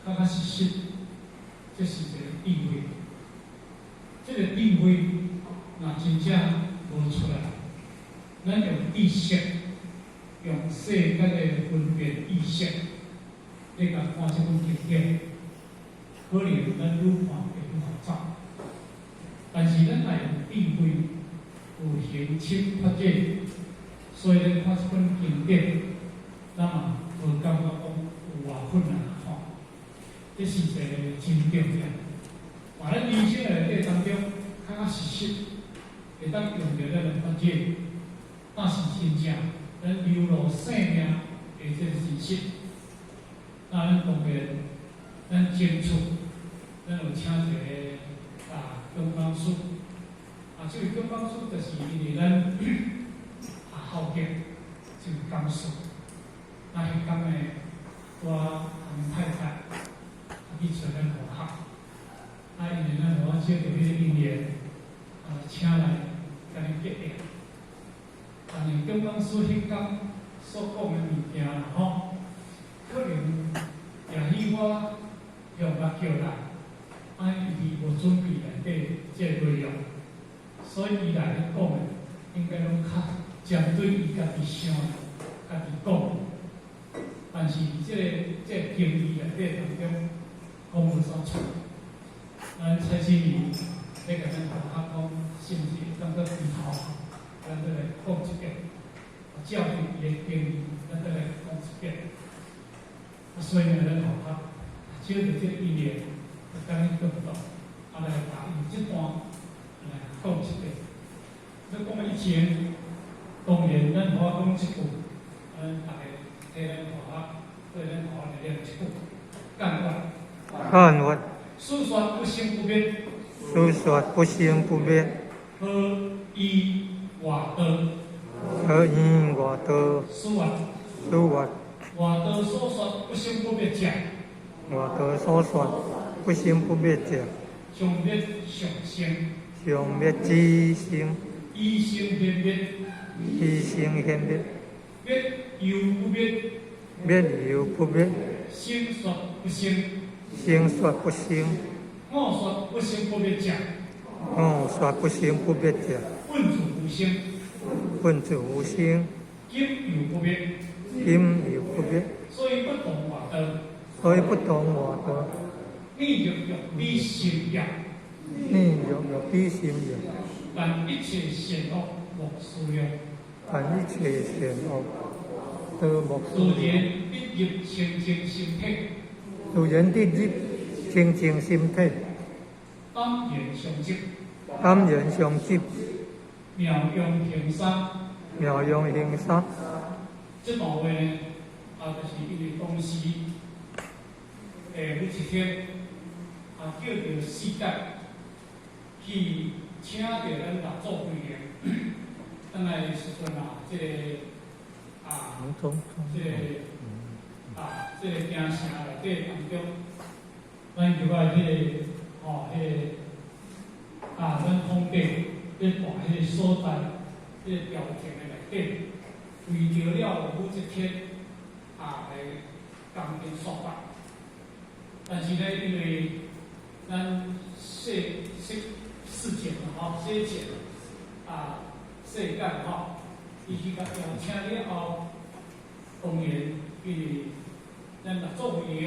確確實實，這是一个智慧。這个智慧若真正無出來，咱用知識，用世間的分別意識，來共看這本經典，可能咱愈看會愈好走。但是咱若用智慧，有行深發展，所以咱看這本經典，咱嘛無感覺講有偌困難看。這是一個真重要。嘛，咱人生內底當中，確確實實會當用著咱的發展，那是真正咱流露生命的這個信息。那咱當然，咱爭取，咱有請一个總講師，這位總講師就是因為咱學校的這位講師，那彼工呢，我和太太去揣咱同學，因為咱予我借著彼个因緣，請來共恁結業。但是總講師彼工所講的物件啦吼，可能也許我向伊叫來，伊無準備內底這個內容，所以伊來咧講的，應該攏較針對伊家己想的，家己講。但是這個經義內底當中，講無啥出。咱蔡心怡咧共咱同學講，是毋是會當閣低頭，咱閣來講一遍，照著伊的經義，咱閣來講一遍。所以呢，咱同學借著這個因緣，就共恁講到，來把伊這段來講一遍。你講以前，當然咱無法講這句，咱逐家替咱同學，對咱同學來念一句，感覺。看我。此說不生不滅。此說不生不滅。何以外道？何以外道？此說。此說。外道所說不生不滅者。外道所說不生不滅者。常滅常生。常滅之生。依生現滅。依生現滅。滅猶不滅。滅猶不滅。生說不生。生說不生。我說不生不滅者。我說不生不滅者。本自無生。本自無生。今猶不滅。今猶不滅。所以不動外道。所以不動外道。你欲欲彼心業。你欲欲彼心業。但一切善惡莫思量。但一切善惡都莫思量。自然得入清淨心體。自然得入清淨心體。膽然相續。膽然相續。妙用行沙。妙用行沙。這段話呢，就是因為當時，每一天，叫著世界去請著咱六祖慧能，轉來的時陣啊，這個京城內底當中，咱入來彼個，咱皇帝咧住彼个所在，彼個朝廷的內底，為著了武則天來江邊說法，但是呢，因為咱世世世間嘛吼，世間世間吼，伊去共邀請了後，當然因為咱六祖慧能，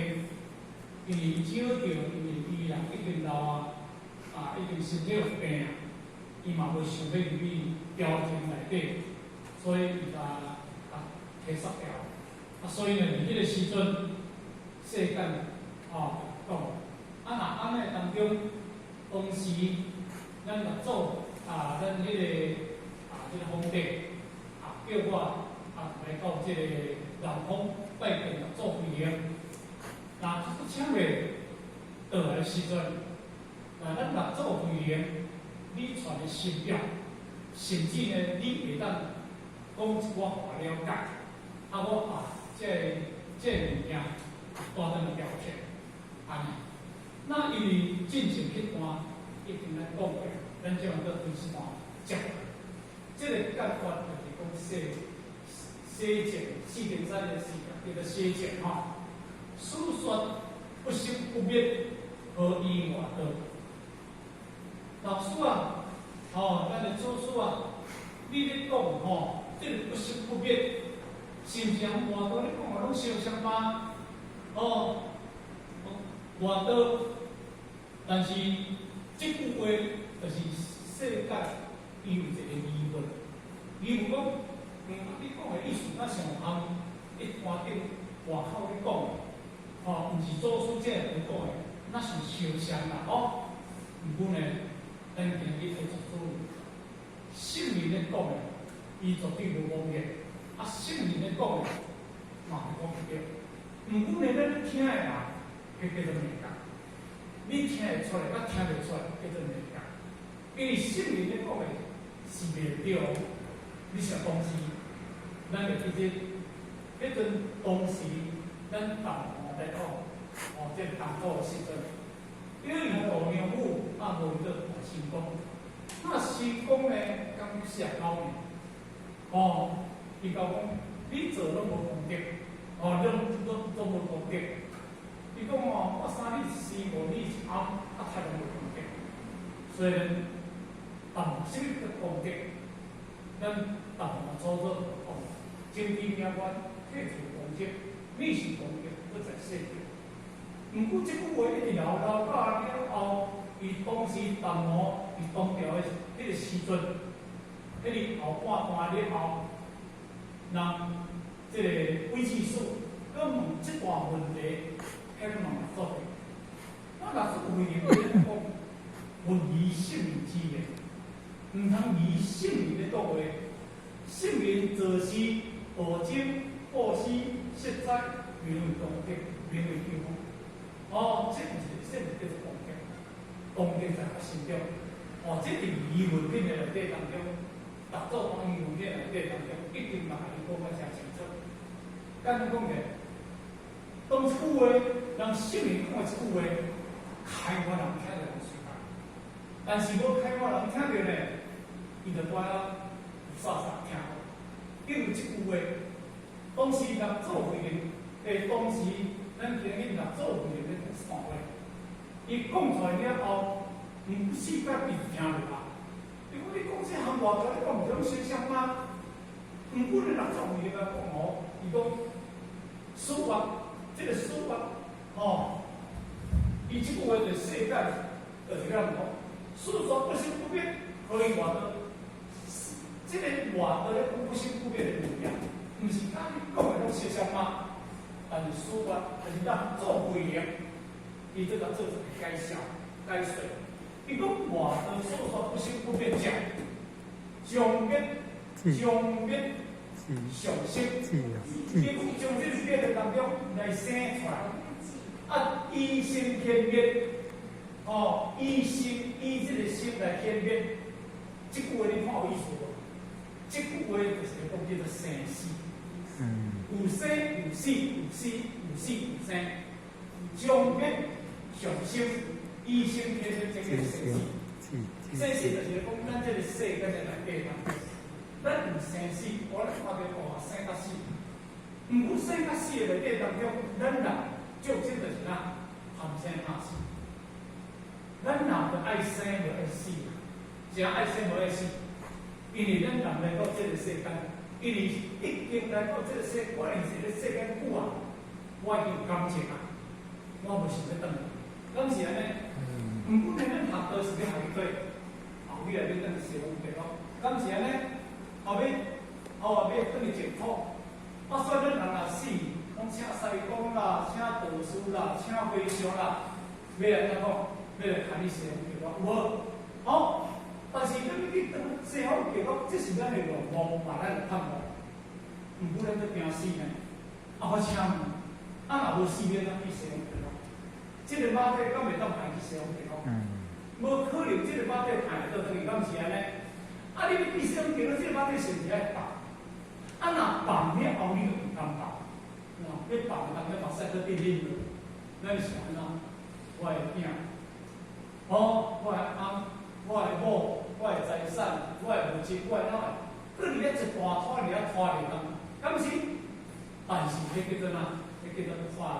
因為少著，因為伊人已經老啊，已經身體有病啊，伊嘛無想欲入去朝廷內底，所以伊共推捒掉。所以呢，佇彼個時陣，世間講，若按呢當中，當時咱六祖咱彼個皇帝叫我來到這個南方拜見六祖慧能。若請袂倒來時陣，若咱六祖慧能，你傳的心表，甚至呢，你會當講一寡予我了解，我這個物件帶轉來朝廷，按呢。那因為進前彼段已經咱講過，咱這樣閣開始段接落。這個解決就是講洗洗淨四定三的時間叫做洗淨吼。此說不不生不滅，何以外道？老師啊，吼，咱的祖師啊，你咧講吼，這個不生不滅，是毋是按外道咧講的攏相像嗎？哦，外道，但是這句話就是世界伊有一個疑問，疑問講，你講的意思敢像按一般頂外口咧講的，吼，毋是祖師這樣講的，那是相像啦，吼。毋過呢，咱今日愛做注意，聖人咧講的，伊絕對無妄言；啊，聖人咧講的，嘛會講毋對。毋過呢，咱聽的人，彼叫做明覺。你聽會出來，佮聽袂出來，叫做明覺。因為聖人咧講的是袂對，你想當時，咱會記得，彼陣當時咱淡黃來講，哦，這個唐朝的時陣，因為度娘母啊，無做大神公，那神公呢，敢去下口呢？哦，伊講講，你做攏無功德，哦，攏無功德。伊講哦，我生你是師母，你是翁，啊，太攏無功德。所以，淡什麼叫功德？咱淡黃祖祖講，精進業願，退除功德，你是功德，不在世間。毋過這句話一直留留到了後，伊當時淡黃伊當朝的彼個時陣，彼個後半段了後，人這個韋志士閣問這大問題，彼個問做的。我若是為了講，聞疑聖人之言，毋通疑聖人咧講話。聖人做事、道經、布施、息災，名為功德，名為救護。哦，這毋是，這毋叫做功德，功德在我心中。哦，這佇疑問品的內底當中，六祖講疑問品內底當中，一定嘛共伊講甲誠清楚。簡單講者，當這句話，人聖人講的這句話，開發人聽著有隨共，但是無開發人聽著呢，伊就拄啊有煞煞聽。因為這句話，當時六祖慧能，當時咱今日六祖慧能咧講話，伊講出來了後，毋世界伊聽落啊。伊講你講這項外道，你講毋是攏相像嗎？毋過你六祖慧能講哦，伊講說法，這個說法，吼，伊這句話就世界就是這樣講，世說不生不滅，何以外道？這個外道咧講不生不滅的物件，毋是講你講的攏相像嗎？但是說法就是六祖慧能，伊這個做一個解釋解說。伊講外道所說不生不滅者，將滅將滅常生，伊講將這個滅的當中來生出來，啊，依心顯滅，哦，依心依這個心來顯滅，這句話你看有意思無？這句話就是講叫做生死。有生有死，有死有死有生，將滅常生，依心顯滅，這個生死。生死就是講咱這個世間的內底當中，咱有生死，我咧看著哦，生佮死。毋過生佮死的內底當中，咱人眾生就是哪貪生怕死。咱人就愛生無愛死，誠愛生無愛死，因為咱人來到這個世間，因為已經來到這個世，我認識這世間久啊，我已經有感情啊，我無想欲轉來，敢是按呢？毋過呢，咱學道是欲學去做，後尾來欲轉去西方極樂，敢是按呢？後尾後欲轉去淨土，啊，所以咱人若死，攏請師公啦，請道士啦，請和尚啦，欲來按怎講？欲來牽你西方極樂，有無？好，但是咱欲去轉西方極樂，這是咱的願望嘛，咱的盼望。毋過咱閣驚死呢，啊，我請問，啊，若無死，欲按怎去西方極樂？這個肉體敢會當抬去西方極樂？無可能，這個肉體抬會倒轉去，敢是按呢？啊，你欲去西方極樂，這個肉體是毋是愛放？啊，若放了後，你就毋甘放。哦，你放當了目屎閣滴淋落，咱是按怎？我的囝，哦，我的翁，我的某，我的財產，我的物質，我的哪的，閣佇遐一大拖佇遐拖袂動，敢是？但是彼叫做哪？彼叫做拖來，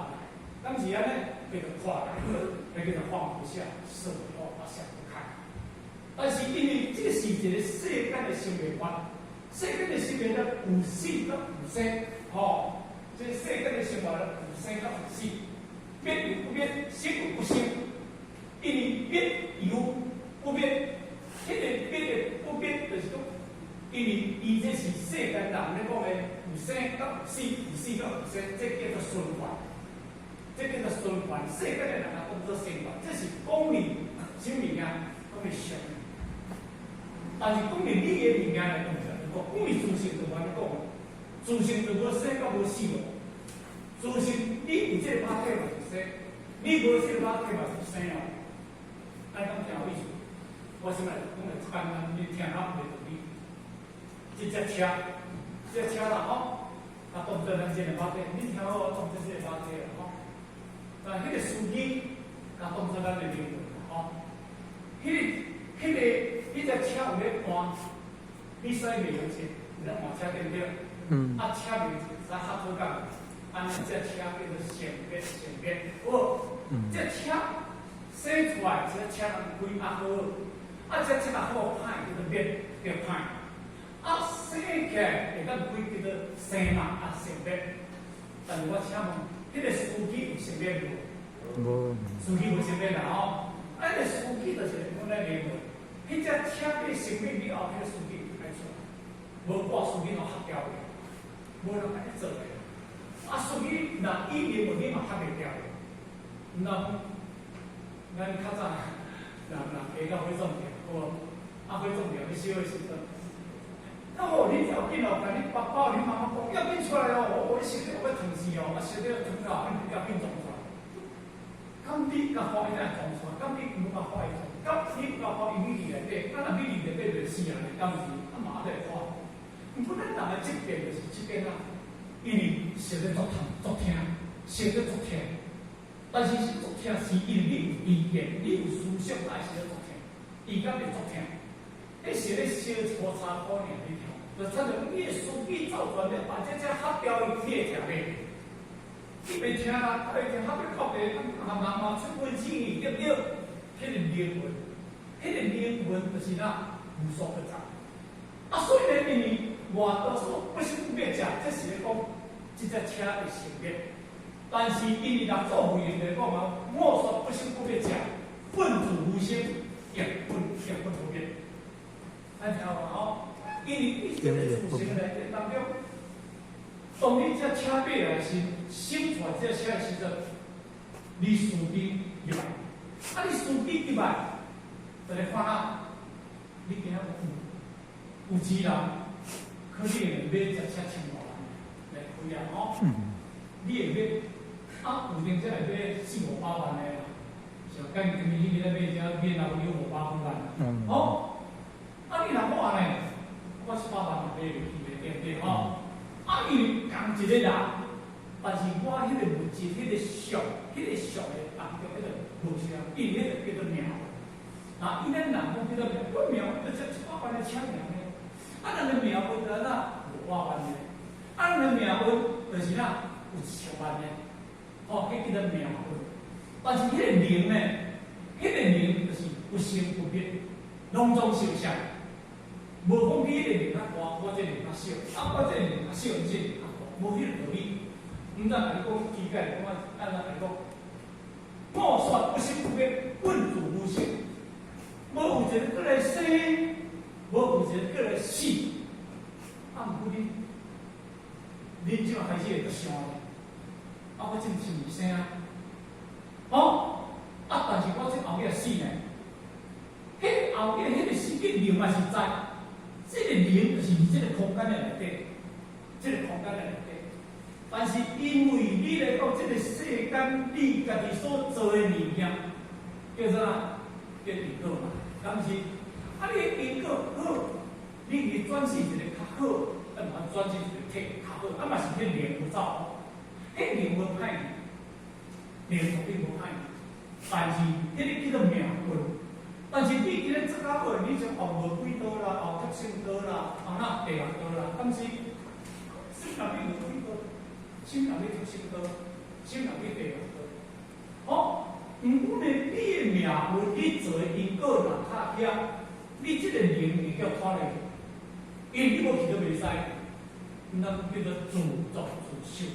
敢是按呢？叫做看來，彼叫做放不下，捨不得，想不開。但是因為這個是一個世間的生命法，世間的生命咧有死佮有生，吼，這個世間的生活咧有生佮有死，滅與不滅，生與不生，因為滅猶不滅，彼個滅的不滅，就是講，因為伊這是世間人咧講的有生佮有死，有死佮有生，這叫做循環，這叫做循環。世間的人啊，當做循環，這是講你啥物件，講你相。但是講你你的物件來講，就講講你自性就按呢講，自性就無生佮無死咯。自性你有這個肉體嘛是生，你無這個肉體嘛是生哦。按呢講聽有意思？我先來講個簡單，你聽較袂道理。這隻車，這隻車啦吼，啊當做咱這個肉體，你聽好，當做這個肉體啦吼。但彼個司機，共當做咱的靈魂吼。彼隻車有咧換，你駛袂用車，有咧換車對毋對？嗯。啊，車袂使合好講，按呢這車叫做生滅生滅。哦，這車生出來，這車人開啊好，啊這車好歹叫做滅，叫歹。啊，生起來會當開叫做生嘛，啊生滅。但是我請問，彼個司機有生滅無？無。司機無生滅啦吼。啊，彼個司機就是講咱靈魂。彼隻車變生滅以後，彼個司機就愛出來，無掛司機攏合掉的，無人愛做的。啊，司機若伊靈魂你嘛合袂掉的。毋知咱較早人人加到火葬場，有無？啊，火葬場咧燒的時陣，啊吼，你要緊哦，共你爸爸、你媽媽講，要緊出來哦，我燒得我欲燙死哦，啊燒得燙到，你要緊撞出來。敢你共火伊才會撞出來，敢你毋共火伊撞，敢你毋共火伊秘佇內底，啊若秘佇內底就死人的，敢是？啊嘛在火。毋過咱人的這邊就是這邊啊，因為燒得足燙足疼，燒得足疼。但是是足疼是因為你有意見，你有思想來燒得足疼，伊敢袂足疼？彼燒咧燒一箍三箍爾，你聽，就親像你的司機走轉咧，把這車合掉，你會聽袂？你袂聽啦，袂聽，合欲到地，啊媽媽出問錢，對不對？彼個靈魂，彼個靈魂就是哪無所不在。啊，所以呢，因為外多數不生不滅者，這是咧講這隻車會生滅。但是因為六祖慧能來講啊，莫說不生不滅者，本自無生，亦本亦本不滅。咱聽有無吼？因為你這個自性內底當中，當你這車買來時，生出來這車的時陣，你司機入來，啊，你司機入來，就來煩惱，你今仔有錢人，可能會買一隻車千外萬來開啊吼，你會買，啊，有閒才會買四五百萬的啦，像講今年彼個買只免啊，有五百幾萬，吼，啊，你若我呢，我700萬嘛買袂起的，對毋對吼？啊，因為仝一個人，但是我彼個物質、彼個相、彼個相的當中，彼個無相，因為彼個叫做命。啊，伊咱人講叫做命，我命就這700萬的車爾呢。啊，人的命運就按怎五百萬的，啊，人的命運就是哪有1000萬的，吼，彼叫做命運。但是彼個靈呢，彼個靈就是不生不滅，攏總相像。無講你彼個靈較大，我這個靈較小，啊，我這個靈較小，你這個靈較大，無彼個道理。毋知共你講機械，講按怎共你講？莫說不生不滅，本自無生。無有一个閣來生，無有一個閣來死。啊，毋過恁，恁這擺開始會閣想咧。啊，我這是毋是生啊？哦，啊，但是我這後壁死呢？彼後壁彼個死結靈嘛是在，這個靈就是佇這個空間的內底，這個空間的內底。但是因為你來講，這個世間你家己所做的物件，叫做啥？叫因果嘛，敢毋是？啊，你的因果好，你去轉世一個較好，啊，嘛轉世一個體較好，啊嘛是彼靈有走，彼靈無歹去，靈絕對無歹去。但是彼個叫做命運。但是你今日做較好，你就後餓鬼道啦，後畜生道啦，後那地獄道啦，敢是？生若欲餓鬼道，生若欲畜生道，生若欲地獄道。吼，運，你做的因果若拍起，你這個靈會叫拖落去，因為你無去都袂使，咱叫做自作自受。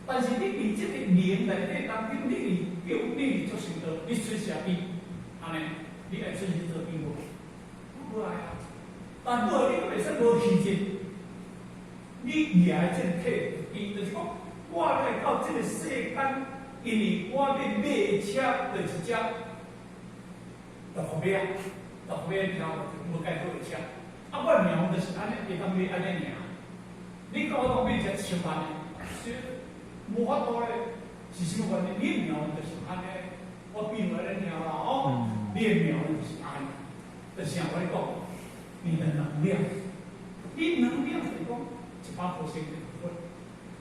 但是你佇這個靈內底當中，你佇表，你佇畜生道，你隨時變，按呢，你愛隨時做變無？無愛啊！但無你閣袂使無氣質，你掠的這個體，伊就是講，我來到這個世間，因為我欲買車，就是一隻六福馬，六福馬聽無蓋好的車，啊，我的命就是按呢，會當買按呢爾。你講我當買一隻千萬的，是無法度咧，是啥物原因？你的命就是按呢，我變來咧爾啦哦，你的命就是按呢，就是像我咧講，你的能量，你能量是講100% 的部分，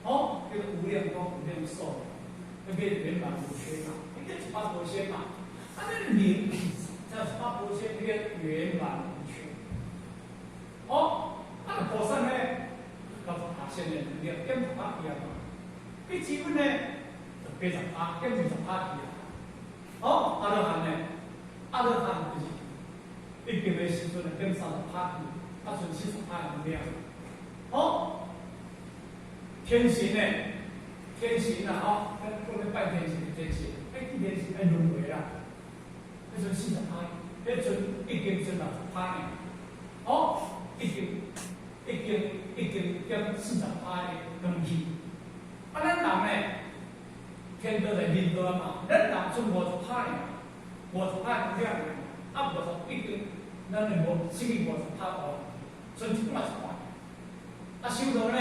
哦，叫做無量光、無量壽，那個圓滿無缺嘛，那個100%嘛，啊，那個靈才100%那個圓滿無缺，哦，啊，菩薩呢，60%的能量減十趴去啊嘛，比基本呢，就80趴減20趴去啊，哦，阿羅漢呢，阿羅漢就是一定的時陣減30趴去，啊，剩70趴能量，哦，天神呢，天神啊，吼，咱講咧拜天神的天神，哎，天神愛輪迴啦，彼陣40趴，彼陣已經剩60趴呢，哦，已經減40趴的光氣。啊，咱人呢，天道在人道嘛，咱人剩50趴爾，五十趴能量，啊，五十已經，咱的無失去50趴哦，剩一半一半。啊，修道呢，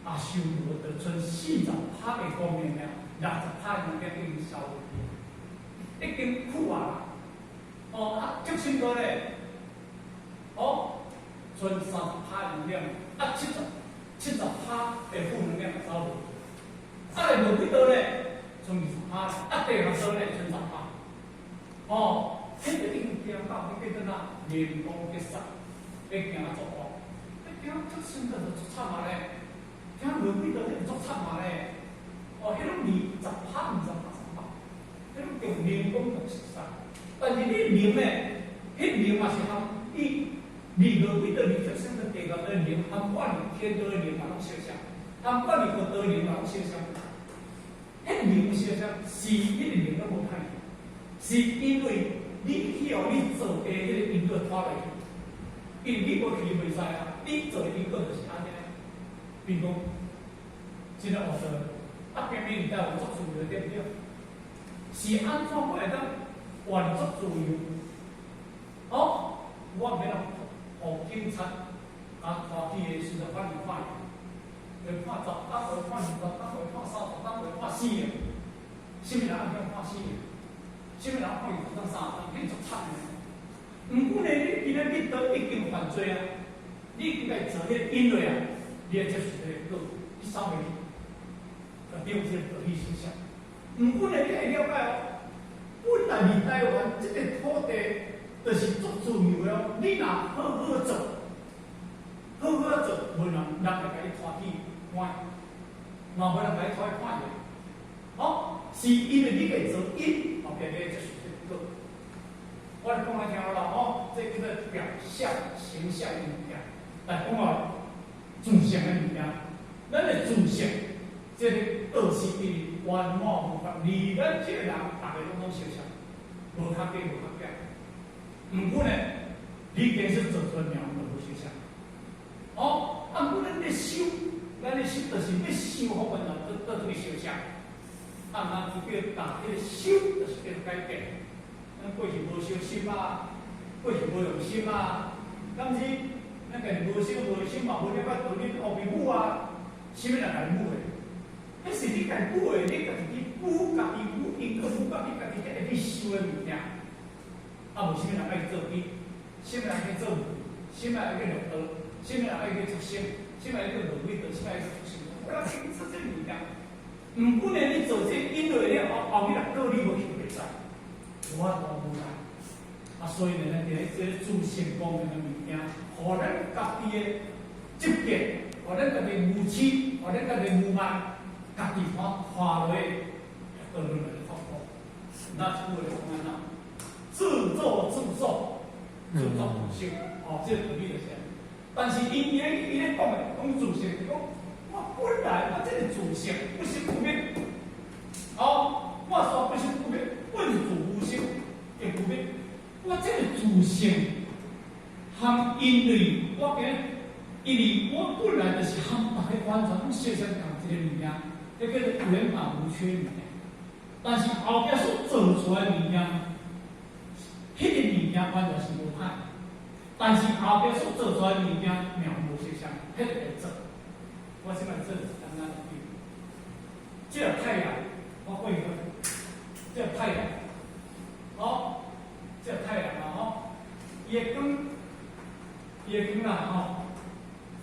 啊，修道就剩40趴的光明了，60趴能量已經消去，已經枯啊。哦，啊，畜生道咧，哦，剩30趴能量，啊，70趴的負能量走去。啊，來餓鬼道咧，剩20趴，啊，地獄道咧，剩10趴。哦，這個已經行到，彼叫做哪？靈光結殺，欲行作惡，欲行畜生道就足慘啊咧，行餓鬼道就足慘啊咧。哦，彼種20趴、20趴、10趴，彼種叫靈光就結殺。但是你靈咧，彼靈嘛是含你離餓鬼道、離畜生道、地獄道靈，含我離天道的靈嘛攏相像，含我離佛道靈嘛攏相像。彼靈相像，是彼個靈攏無歹，是因為你去予你做的彼個因果拖落去，因為你無去袂使啊，你做的因果就是按呢。比如講，這個學生，啊，偏偏你台灣足自由，對毋對？是按怎我會當活足自由？哦，我免人予警察啊拖去的時陣，反而判會判10冬，會判20冬，會判30冬，會判死刑。啥物人愛予判死刑？啥物人判20冬、30冬，彼足慘的。毋過呢，你今仔你都已經犯罪啊，你應該做彼個因落啊，你愛接受這個果，你走袂去，就變這個道理思想。毋過呢，你愛了解哦，本來佇台灣這個土地就是足自由的哦，你若好好做，好好做，無人人會共你拖去關，嘛無人共你拖去判刑。哦，是因為你會做因，後壁你接受這個果。我來講來聽好啦，吼，這叫做表象、形象的物件。來講哦，自性的物件，咱的自性，這個道是因為圓滿無法，離咱這個人，逐个攏總相像，無較低無較減。毋過呢，你假使做出來命就無相像。哦，啊，毋過咱咧修，咱咧修就是欲修福分啊，倒倒去相像。啊，咱就叫逐彼個修，就是叫做改變。咱過去無修心啊，過去無用心啊，敢是？咱家己無修無心嘛，無了解道理，烏白舞啊，啥物人共你舞的？彼是你家己舞的，你家己去舞，家己舞，因果舞，你家己才會去修的物件。啊，無啥物人愛去做因，啥物人去做，啥物人愛去六道，啥物人愛去畜生，啥物人愛去餓鬼道，啥物人愛去畜生，無人去做這物件。毋過呢，你做這因落了後，後尾若果你無去袂使，無法度無奈。啊，所以呢，咱佇咧這個自性光明的物件，予咱家己的執見，予咱家己無痴，予咱家己無慢，家己看看落去，倒落來發福。那這句話講按怎？自作自受，自作自受，哦，這個道理就是。但是伊咧講的講自性，講我本來我這個自性不生不滅，哦，我說不生不滅，本自無生亦不滅。我這個自性，含因為我今因為我本來就是含逐个完全攏相相仝一個物件，彼叫做圓滿無缺物件。但是後壁所做出來物件，彼個物件完全是無歹。但是後壁所做出來物件，渺無色相，彼個會做。我先來做一簡單的比喻。這個太陽，我講一個，這個太陽，哦，這個太陽啊，吼，伊的光，伊的光啦，吼，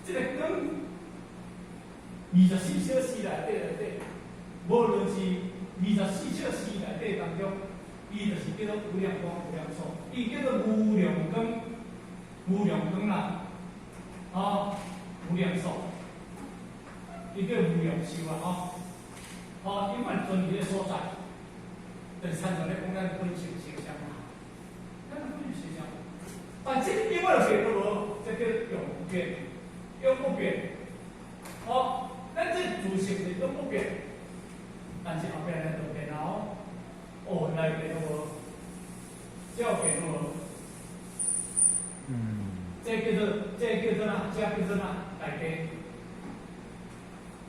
這個光，24小時內底內底，無論是24小時內底當中，伊就是叫做無量光、無量壽，伊叫做無量光、無量光啦，哦，無量壽，伊叫無量壽啊，吼，哦，永遠存佇個所在，就是親像咧講咱本性形象嘛，咱本性形象，但這個永遠變無，這叫永不變，永不變，哦，咱這自性是永不變，但是後壁咧就變哦，哦，來變無，這變無，這叫做哪？這叫做哪？大地。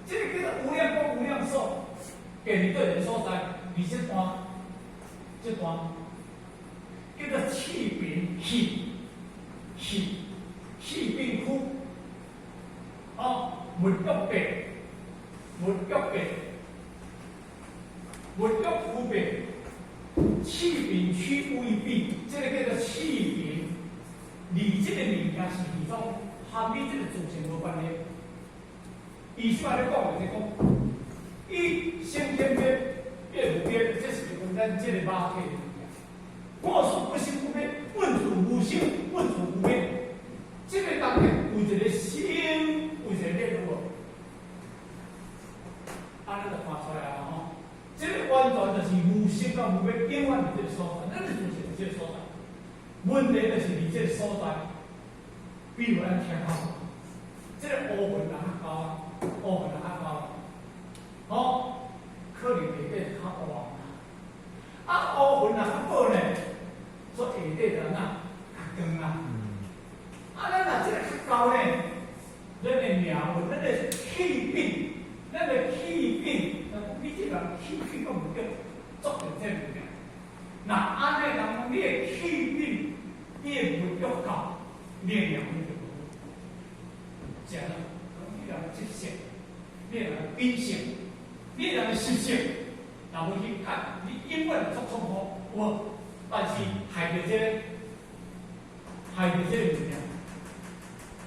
這個叫做無量光、無量壽，變佇佗一個所在，佇這段，這段叫做氣變氣，氣氣變區，哦，物欲變，物欲變，物欲區變，氣變區未變，這個叫做氣變。離這個物件是佇種，和你這個自性無關係。伊說咧講就是講，伊先天變，變無變，這是講咱這個肉體的物件。我說不生不滅，本自無生，本自無滅。這個當中有一個生，有一個滅有無？按呢就看出來啊吼。這個完全就是無生佮無滅，永遠佇這個所在，咱的自性佇這個所在。問題就是佇這個所在，比如咱天空，這個烏雲若較高啊，烏雲若較高，吼，可能下底較烏啊。啊，烏雲若較薄呢，所以下底就按怎較光啊。啊，咱若這個較高呢，咱的命運，咱的氣變，咱的氣變，你這人氣變閣毋對，做著這物件。若按呢人講，你的氣變，你的物欲高，你的命運就無好。是按怎？你人的習性，你人的秉性，你人的習性，若無去改，你永遠足痛苦，有無？但是害著這個，害著這個物件。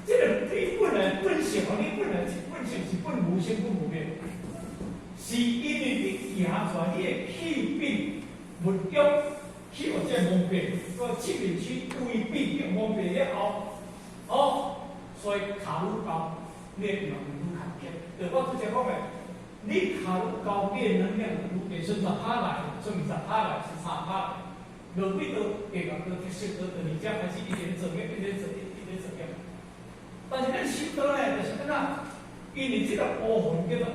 這個你本來本性哦，你本來本性是本無生本無滅，是因為你行出來，你的氣變物欲去予這個蒙蔽，個氣變去規變叫蒙蔽了後，哦，所以跤愈高，你的命運愈較結。對我拄才講的，你跤愈高，你的能量愈變，從10趴來，從10趴來是3趴來，落尾都加甲倒特色，倒到二只開始一點做，一點做，一點做。但是咱修道呢，就是按怎？因為這個烏雲叫做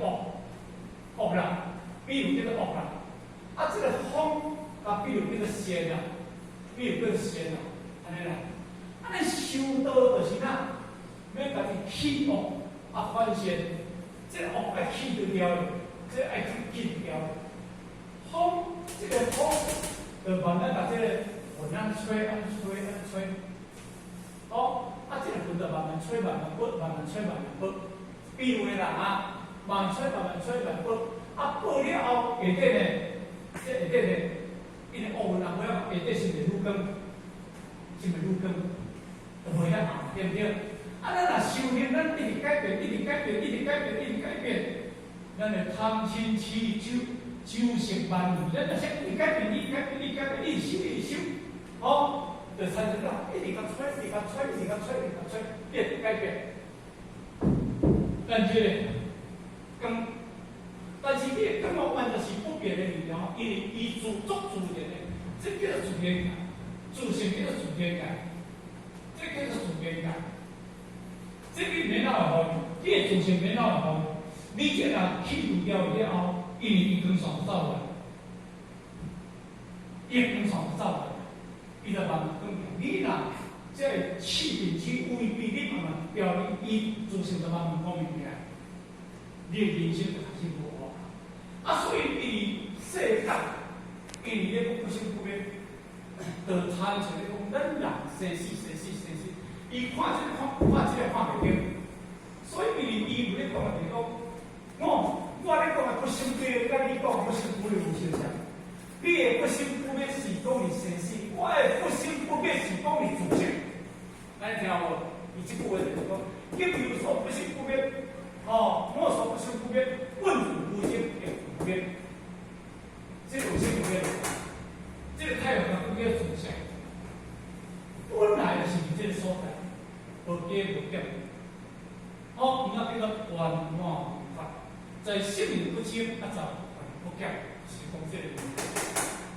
惡，惡啦，比如叫做惡啦。啊，這個風啊，比如叫做善啦，比如叫做善啦，按呢啦。啊，咱修道就是哪，欲家己去惡啊，反善，這個惡愛去得掉的，這個愛去去得掉的。風，這個風，就慢慢共這個雲按吹，按吹，按吹。哦，啊，這個雲就慢慢吹，慢慢撥，慢慢吹，慢慢撥。比如的啦啊，慢慢吹，慢慢吹，慢慢撥。啊，撥了後，下底呢，這下底呢，因為烏雲啊，尾仔下底是毋是愈光？是毋是愈光？就無遐暗，對毋對？啊，咱若修行，咱一直改變，一直改變，一直改變，一直改變，咱的貪嗔痴酒酒色慢疑，咱就是一直改變，一直改變，一直改變，一直修，一直修，哦。就產生了，一直共吹，一直共吹，一直共吹，一直共吹，變改變。咱這個光，但是你的光完全是不別的物件，因為伊自足自然的，這叫做自然界，自性叫做自然界，這叫做自然界。這個免哪會予，你的自性免哪會予？你這若去除掉以後，因為伊光線走來，伊光線走來，伊就慢慢轉變。你若這個氣變去違背，你慢慢掉你，伊自性就慢慢講物件，你的人生就開始無啊。啊，所以伊世間，伊咧講不生不滅，就親像咧講咱人生死生死生死，伊看這個看看這個看袂著，所以伊伊有咧講的就是講，我咧講的不生不滅，佮你講不生不滅有相像。你的不生不滅是講是生死，我的不生不滅是講是自性。按呢聽無？伊這句話就是講，今有所不生不滅，哦，我所不生不滅，問汝無生亦無滅。這個有生無滅，這個太陽能叫自性，本來就是佇這個所在，無加無減。哦，伊那叫做圓滿如法，在性命不增，啊，在不減，是講這個意思。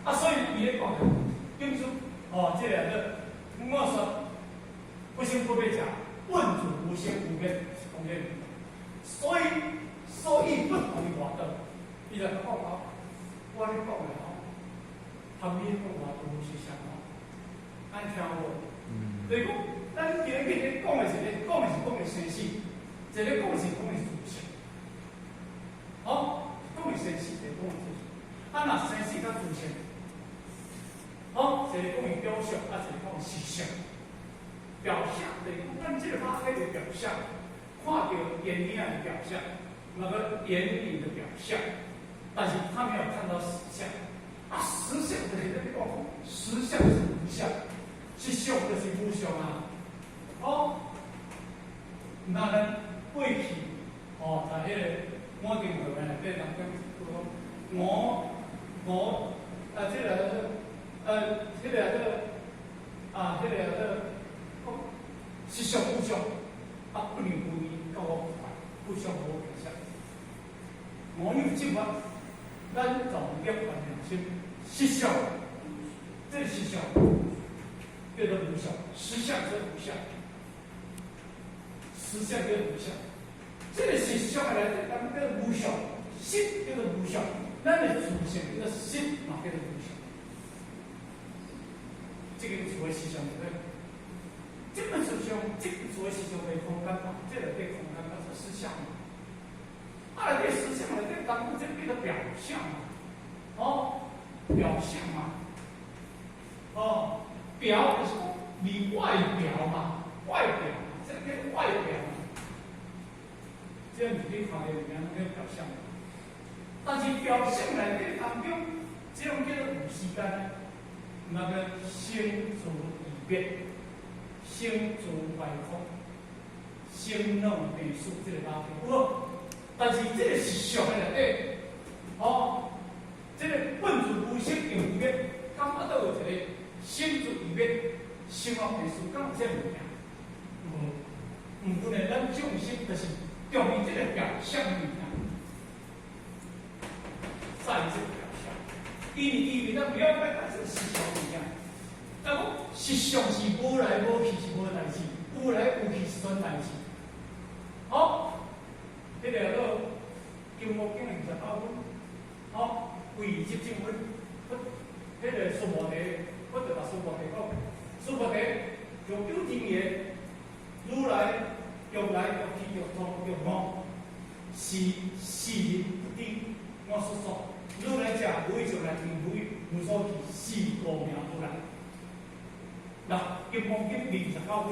啊，所以伊咧講，經書哦，這個叫我說不生不滅者，問汝無生無滅，是講這個意思。所以不同於外道，伊就講講，我咧講的吼，和你講外道是相同，按聽無？就是講，咱今日咧講的是咧，講的是講的生死，一個講的是講的自性，哦，講的生死，一個講的自性。啊，若生死佮自性，哦，一個講的表象，啊，一個講實相。表象就是講，咱這個肉體的表象，看著電影的表象，那個眼裡的表象，但是他沒有看到實相。啊，實相就是咧講，實相是無相，實相就是無相啊。哦，那咱過去哦，在彼個五經會內底當中，就講我啊，這個這個這個啊，這個這個講實相無相，啊，不離不異，到我快，不相無別相。我有這法，咱從涅槃兩心，實相，這個實相叫做無相，實相是無相，實相叫無相。這個實相內底，咱叫無相，實叫做無相，咱的自性叫做實嘛，叫做無相。這個厝的思想對不對？這個思想，這個厝的思想袂空間嘛，這個對空間叫做實相嘛。啊，內底實相內底當中這叫做表象嘛，哦，表象嘛，哦，表就是講你外表嘛，外表，這個叫外表嘛。這樣子你看到物件，攏叫表象。但是表象內底當中，這種叫做有時間的，那個生住異滅，生住壞空，生老病死這個東西，有無？但是這個是相的內底，哦，這個本自無生亦無滅，敢猶閣有一個生住異滅、生老病死，敢有這個物件？無，毋過呢，咱眾生就是著迷這個表象物件，在這個表象，因為因為咱了解這個實相物件，但講實相是無來無去是無代誌，有來有去是算代誌。好，這個叫做《金剛經》29分，好，唯執證分，佛，彼個須菩提，佛就共須菩提講，須菩提，若有人言，如來欲來欲去欲通欲無，是是人不知我所說。如來者，無所來，無所去，是故名如來。嗱，《金剛經》29分，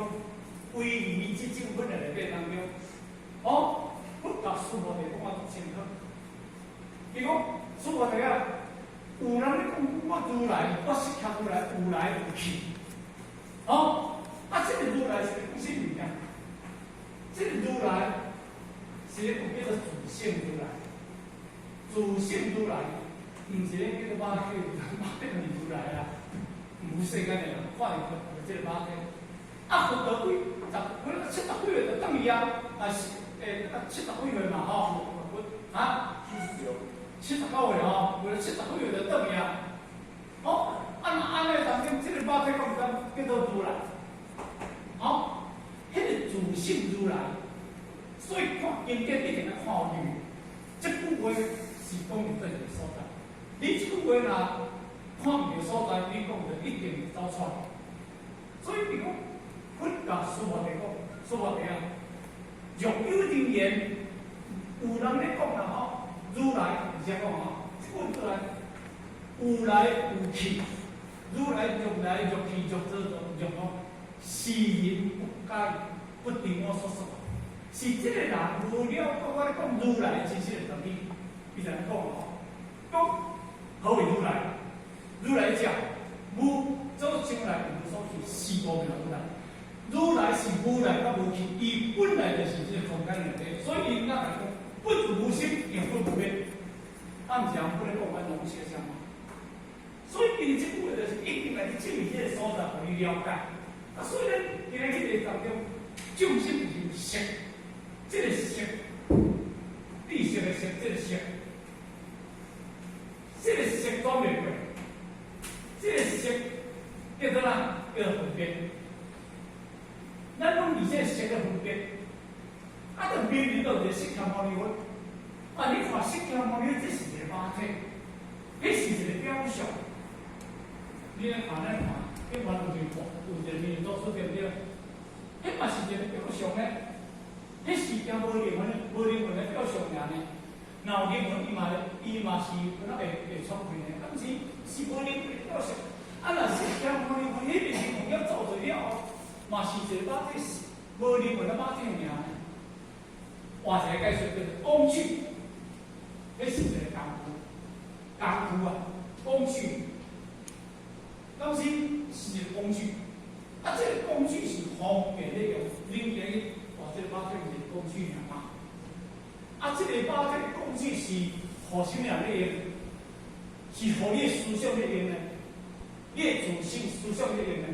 唯疑執證分的內底當中，哦，佛共須菩提講啊足清楚。伊講須菩提啊，有人咧講我如來，我釋迦如來有來有去，哦，啊，這個如來是講啥物件？這個如來是咧講叫做自性如來，自性如來，毋是咧叫做肉體，肉體毋是如來啊，無世間的人看伊這個肉體。啊，佛陀幾十幾70幾歲就轉去啊，啊是欸，70幾歲嘛吼，啊， 79歲吼，為了79歲就轉去啊。哦，啊若按呢當中，這個肉體講叫做如來，吼，彼個自性如來，所以看經典一定愛看有，這句話是講佇佗一個所在。你這句話若看毋著所在，你講就一定會走錯。所以伊講佛共須菩提講，須菩提啊，若有人言，有人咧講啦吼，如來是按怎講吼？這句來有來有去，如來若來若去，若做若若講，是人不解不知我所說。是這個人無了解我咧講如來的真實的道理，伊就按呢講吼，講何為如來？如來者，無所將來，無所去，是故名如來。如來是無來佮無去，伊本來就是這個空間內底，所以伊哪來講不住無生，永不無滅。啊，毋是人不咧講阮攏寫啥嘛？所以伊這句話就是一定來去證明這個所在，予你了解。啊，所以咱今日這個當中，眾生就是色，這個色，知識的識，這個色，這個色轉袂過，這個色叫做啥？叫做分別。咱攏佇這個色咧分別，啊，就明明就一個釋迦牟尼佛。啊，你看釋迦牟尼佛，這是一個肉體，彼是一個表象。你來看咱看，彼嘛有一個有一個面作出對毋對？彼嘛是一個表象呢。彼是件無靈魂、無靈魂的表象爾呢。若有靈魂，伊嘛是敢若會創開呢。啊，毋是，是無靈魂的表象。啊，若釋迦牟尼佛彼個靈魂要造做了後，嘛是一個肉體，無靈魂的肉體爾呢。換一個解釋叫做工具，彼是一個工具，工具啊，工具。當時是一個工具，啊，這個工具是方便咧用，恁今日哇，這個肉體是工具爾嘛？啊，這個肉體工具是予啥物人咧用？是予你的思想咧用的，你的自性思想咧用的。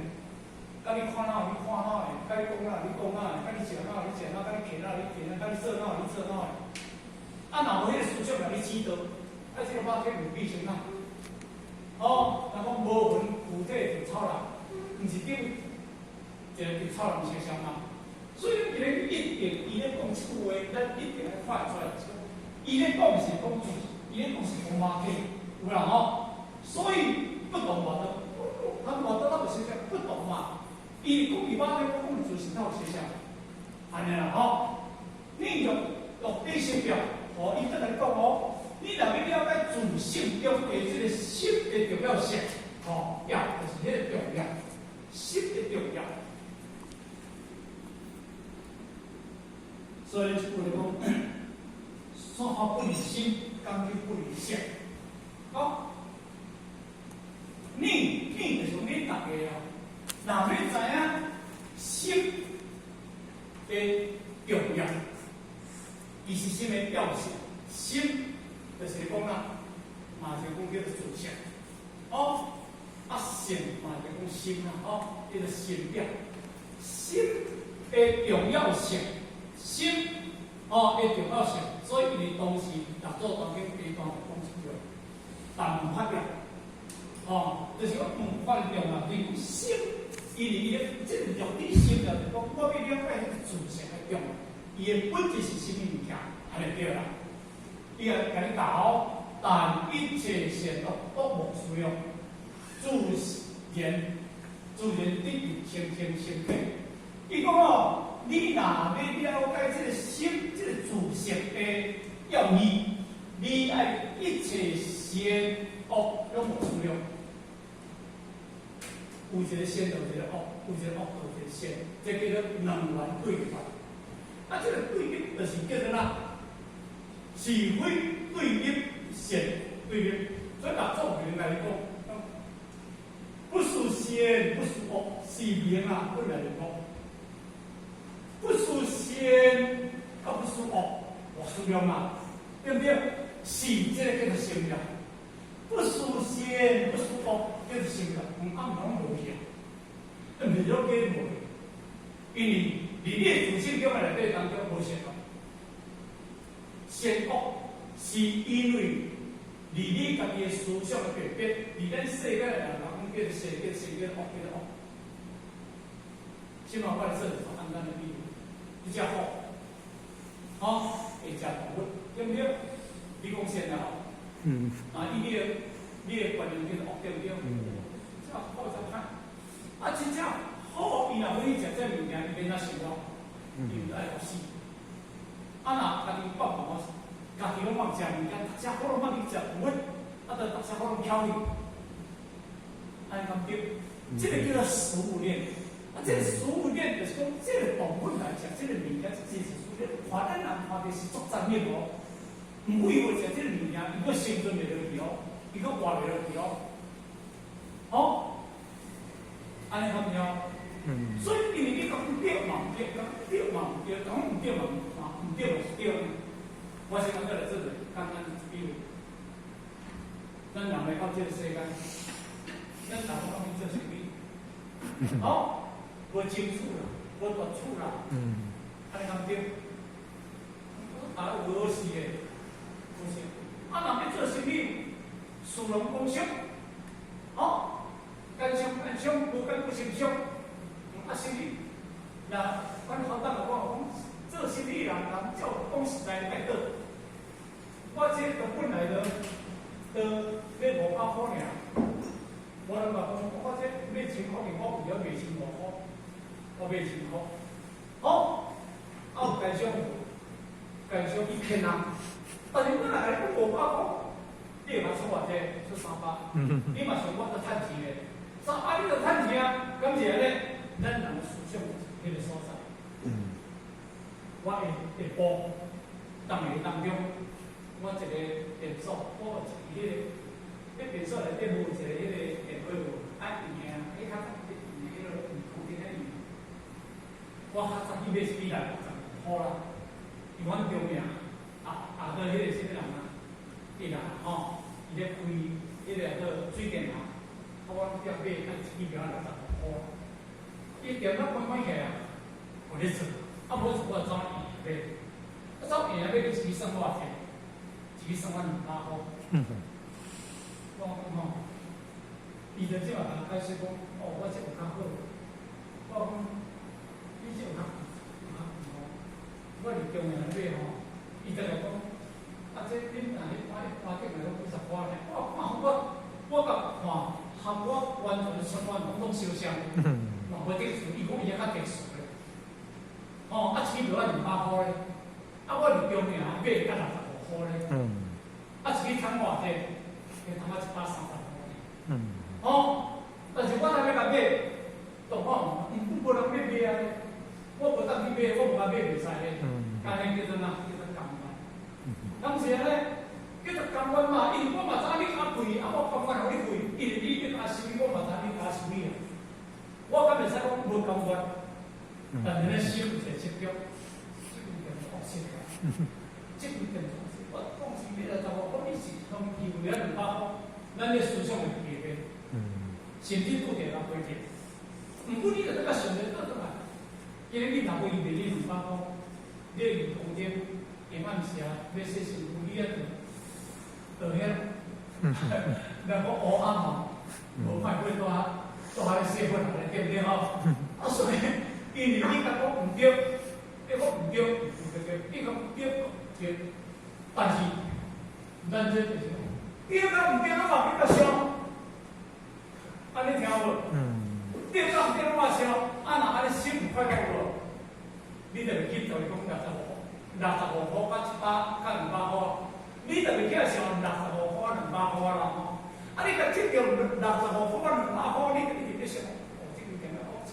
佮你看哪，你看哪的；佮你講哪，你講哪的；佮你食哪，你食哪；佮你徛哪，你徛哪；佮你做哪，你做哪的。啊，若無彼個思想共你指導，啊，這個肉體會變成哪？哦，人講無魂附體就草人，毋是叫一個叫草人相像嗎？所以咱今日一定伊咧講這句話，咱一定愛看會出來。伊咧講是講自，伊咧講是講肉體，有啦吼。所以不動嘛，他嘛得那個現象不動嘛。伊講伊肉體，我講自性，哪有現象？按呢啦吼。你用用底心表，哦，伊轉來講哦。你若欲了解自性中的這個心的重要性，吼，要就是彼個重要，心的重要。所以這句話講，說法不離心，講經不離相。好，你就是恁大家哦，若欲知影心的重要，伊是啥物表現？心。就是講啦，嘛是講叫做自性，哦，啊性嘛就講心啦，哦，叫做心表，心的重要性，心哦的重要性，所以伊當時六祖壇經第一段就講出來，但毋發表，哦，就是講毋發重要，就是講心，因為伊咧這個肉體心就是講，我欲了解彼個自性的重要，伊的本質是啥物物件，按呢對啦。伊會共你教，但一切善惡都莫思量，自然自然得入清淨心體。伊講哦，你若欲了解這個心，這個自性的要義，你愛一切善惡攏莫思量。有一個善就有一個惡，有一個惡就有一個善，這叫做兩元對立。啊，這個對立就是叫做哪？是非對立，善對立，所以六祖就共你講，不是善，不是惡，是名啊，本來就惡。不是善，啊不是惡，莫思量嘛，對毋對？是這個叫做心了。不是善，不是惡，叫做心了。毋暗攏無去啊，毋是講假無去，因為佇你的自性中內底當中無善惡。善惡是因為離你家己的思想的辨別，佇咱世間的人講叫做善，叫做善，叫做惡，叫做惡。這馬我來做一個簡單的比喻，你食虎，吼，會食動物，對毋對？你講善啊吼？嗯。啊，你的觀念叫做惡，對毋對？食虎食歹，啊，真正虎伊若欲去食這物件，伊欲按怎生活？伊愛餓死。啊，若家己放放，家己攏莫食物件，逐隻虎攏莫去食動物，啊，就逐隻虎攏翹去，按呢敢對？這個叫做食物鏈。啊，這個食物鏈就是講，這個動物來食這個物件，這是食物鏈。看咱人看著是足殘忍哦，毋過伊欲食這個物件，伊閣生存袂落去哦，伊閣活袂落去哦。好，按呢敢對？嗯。所以因為你講對嘛毋對，講對嘛毋對，講毋對嘛毋對嘛是對。我先講過來做個簡單的比喻，咱人來到這個世間，咱大家攏去做生意，好，無清楚啦，無大厝啦，按呢敢對？啊，有好勢的，有勢。啊，人欲做生意，士農工商，好，奸商奸商，無奸不成商。啊，生意，若阮校長就講講，做生意人人照講實在愛倒。我這個本來就就買500箍爾，我攏嘛講，我這買千箍，我為了賣1500箍，我賣千箍。好，啊有奸商，奸商伊騙人，但是我若共你講500箍，你會較出偌濟？出300，你嘛想我閣趁錢咧？300你就趁錢啊？敢是按呢？咱人的思想就是彼個所在。我下下晡，當日當中，我一個便所，我有一個彼個，彼便所內底無一個彼個電話無，愛用的啊，彼較早用的彼個空電仔用。我較早去買一支來65箍啦，因為阮中名啊啊個彼個啥物人啊，伊啦吼，伊咧開彼個叫水電啊，啊我店買一支表65箍，伊店仔關關起來啊，無咧做，啊無做我走伊買，啊走伊買一支算偌濟？一支算我200箍。我講吼，伊就這馬共解釋講，哦，我這有較好。我講，你這有較有較貴吼。我佇中營買吼，伊就來講，啊，這恁若咧看一般頂來攏幾十箍爾。我看我我共看，含我完全相反，攏總相像，嘛無特殊。伊講伊較特殊咧。哦，啊，一支著愛200箍咧，啊，我佇中營買才65箍咧。啊，一支趁偌濟？趁我130箍。哦，但是我若欲共買，當我毋無人欲買啊！我無當去買，我無共買袂使咧。按呢叫做哪？叫做甘願。敢是按呢？叫做甘願嘛，因為我嘛知影你較貴，啊，我甘願予你貴，因為你欲加收我嘛知影你加收你啊。我敢會使講無甘願？但是咧心有一個執著，這規定惡性啊！這規定惡性，我講是買65箍，你是攏以為200箍，咱的思想會改變，甚至拄著人規定。毋過你著閣想著倒轉來，今日你若無伊賣你200箍，你佇空中下暗時啊，欲洗身軀，你愛倒遐，人講烏暗嘛，無看過蹛蹛咧洗粉咧，對毋對吼？啊，所以因為你共講毋對，你講毋對，毋對，你講對，對，但是咱這就是對佮毋對，攏嘛比較相，按呢聽無？對佮毋對攏嘛相，啊若按呢心有快樂無？你就會去就伊講65，65箍佮100佮200箍，你就會起來想65箍200箍啦吼。啊，你共執著65箍200箍，你就一直咧想，哦，這個店仔惡質，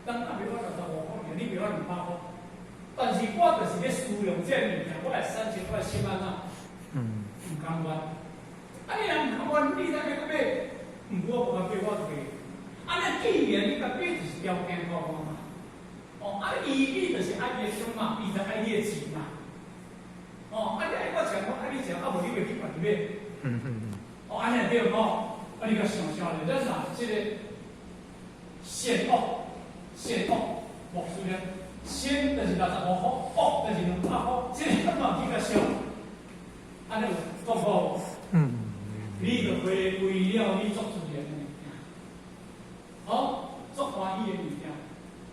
咱若賣我65箍，你賣我200箍。但是我就是咧使用這個物件，我會產生我的心按怎？毋甘願。啊，你若毋甘願，你才欲閣買，毋過我無共買，我就賣。啊，你既然你共買就是條件好嘛。哦，啊，伊你就是愛伊的心嘛，伊就愛你的錢嘛。哦，啊，你愛我錢，我愛你錢，啊，無你袂去家己買。哦，按呢對無？啊，你閣想想咧，咱若這個善惡，善惡，莫輸咧。善就是65箍，惡就是200箍，這個嘛去較俗。按呢有講好無？你就回歸了你足自然的物件，好，足歡喜的物件，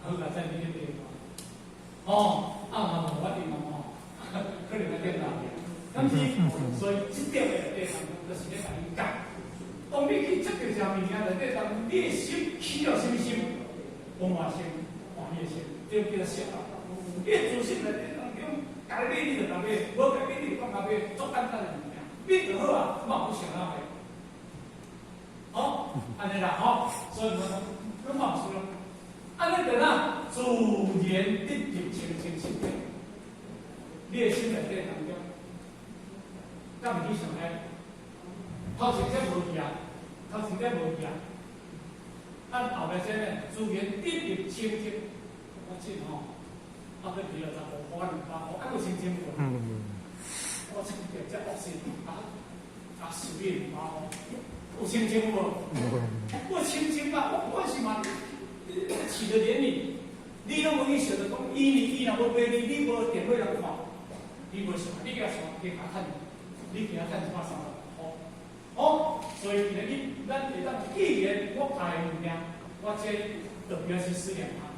好啊，在你咧地方，哦，啊嘛無法定哦，可能會變大，但是所以這點的地方就是咧共你教。當你去接著啥物件內底，當你的心起了啥物心？歡喜心、歡喜心，這叫做色。你的自信內底當中，共你買你就共買，無共買你就講共買，足簡單的物件，買就好啊，嘛有想要買。好，按呢啦，吼，所以講，攏嘛有事咯。按呢就哪自然得入清淨心體，你的心內底當中，敢會去想遐？頭前這無去啊，頭前這無去啊。啊，後壁這呢，自然得入清淨，我真吼，啊，閣提了15箍200箍，啊，閣清淨無？我清淨這惡心，啊啊，十億200箍，有清淨無？我清淨啊，我是嘛，起著憐憫，你攏無去想著講，伊呢伊若無買你，你無電話人看，你無想，你共想，加趁，你加趁130箍，哦，所以今日咱會當既然我愛的物件，我這特別是思量啊。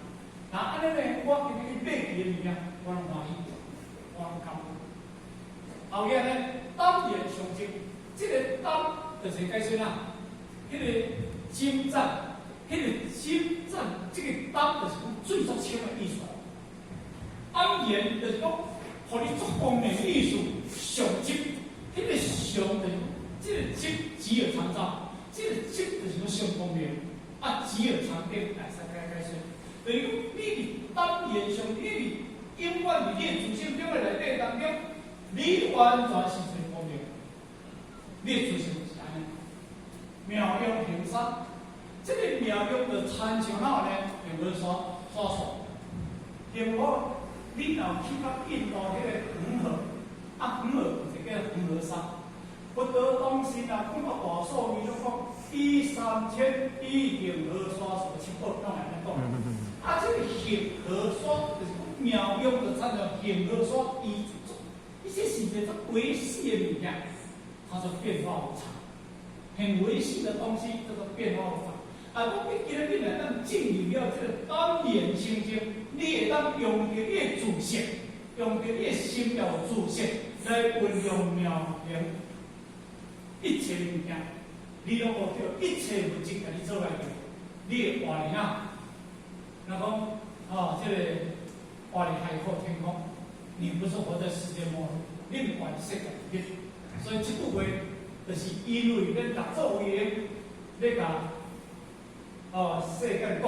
那按呢呢，我今日去買其的物件，我攏歡喜，我攏感恩。後日呢，膽言上淨，這個膽就是解說啦，彼個精湛，彼個精湛，這個膽就是講水足清的意思。膽言就是講，予你足光明的意思，上淨，彼個上就是這個淨只有參照，這個淨就是講上光明，啊，只有長點來使解解說。就是講，你佇膽言上，你佇永遠佇你的自性中的內底當中，你完全是最光明，你的自性是按呢。妙用行沙，這個妙用就親像哪呢？恆河沙沙數，恆河，你若去到印度彼個恆河，啊，恆河有一個恆河沙。佛陀當時若講到大數，伊攏講以3000億恆河沙數七寶，攏會按呢講。啊，這個恆河沙就是講妙用，就親像恆河沙，伊伊這是一個足微細的物件，它就變化無常。很微細的東西叫做變化無常。啊，講你今日你若當進入了這個膽言清淨，你會當用著你的自性，用著你的心要自性來運用妙行一切物件，你攏無叫一切物質共你做來用，你會活佇哪？若講哦，這個活佇海闊天空，你不是活在世界末日，你毋活佇世界裡面。所以這句話就是因為咱六祖為咧共哦世間講，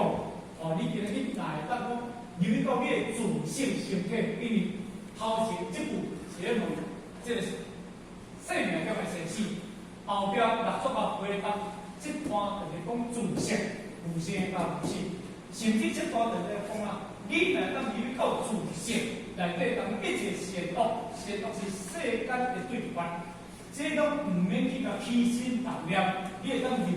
哦，你今日你若會當講入去到你的自性身體，因為頭前這句是咧問這個生命甲會生死，後壁六祖啊回答，這段就是講自性、無生佮無死，甚至這段就是講啊，你若當入去到自性內底，當一切善惡，善惡是世間的對法，這攏毋免去共起心動念，你會當入。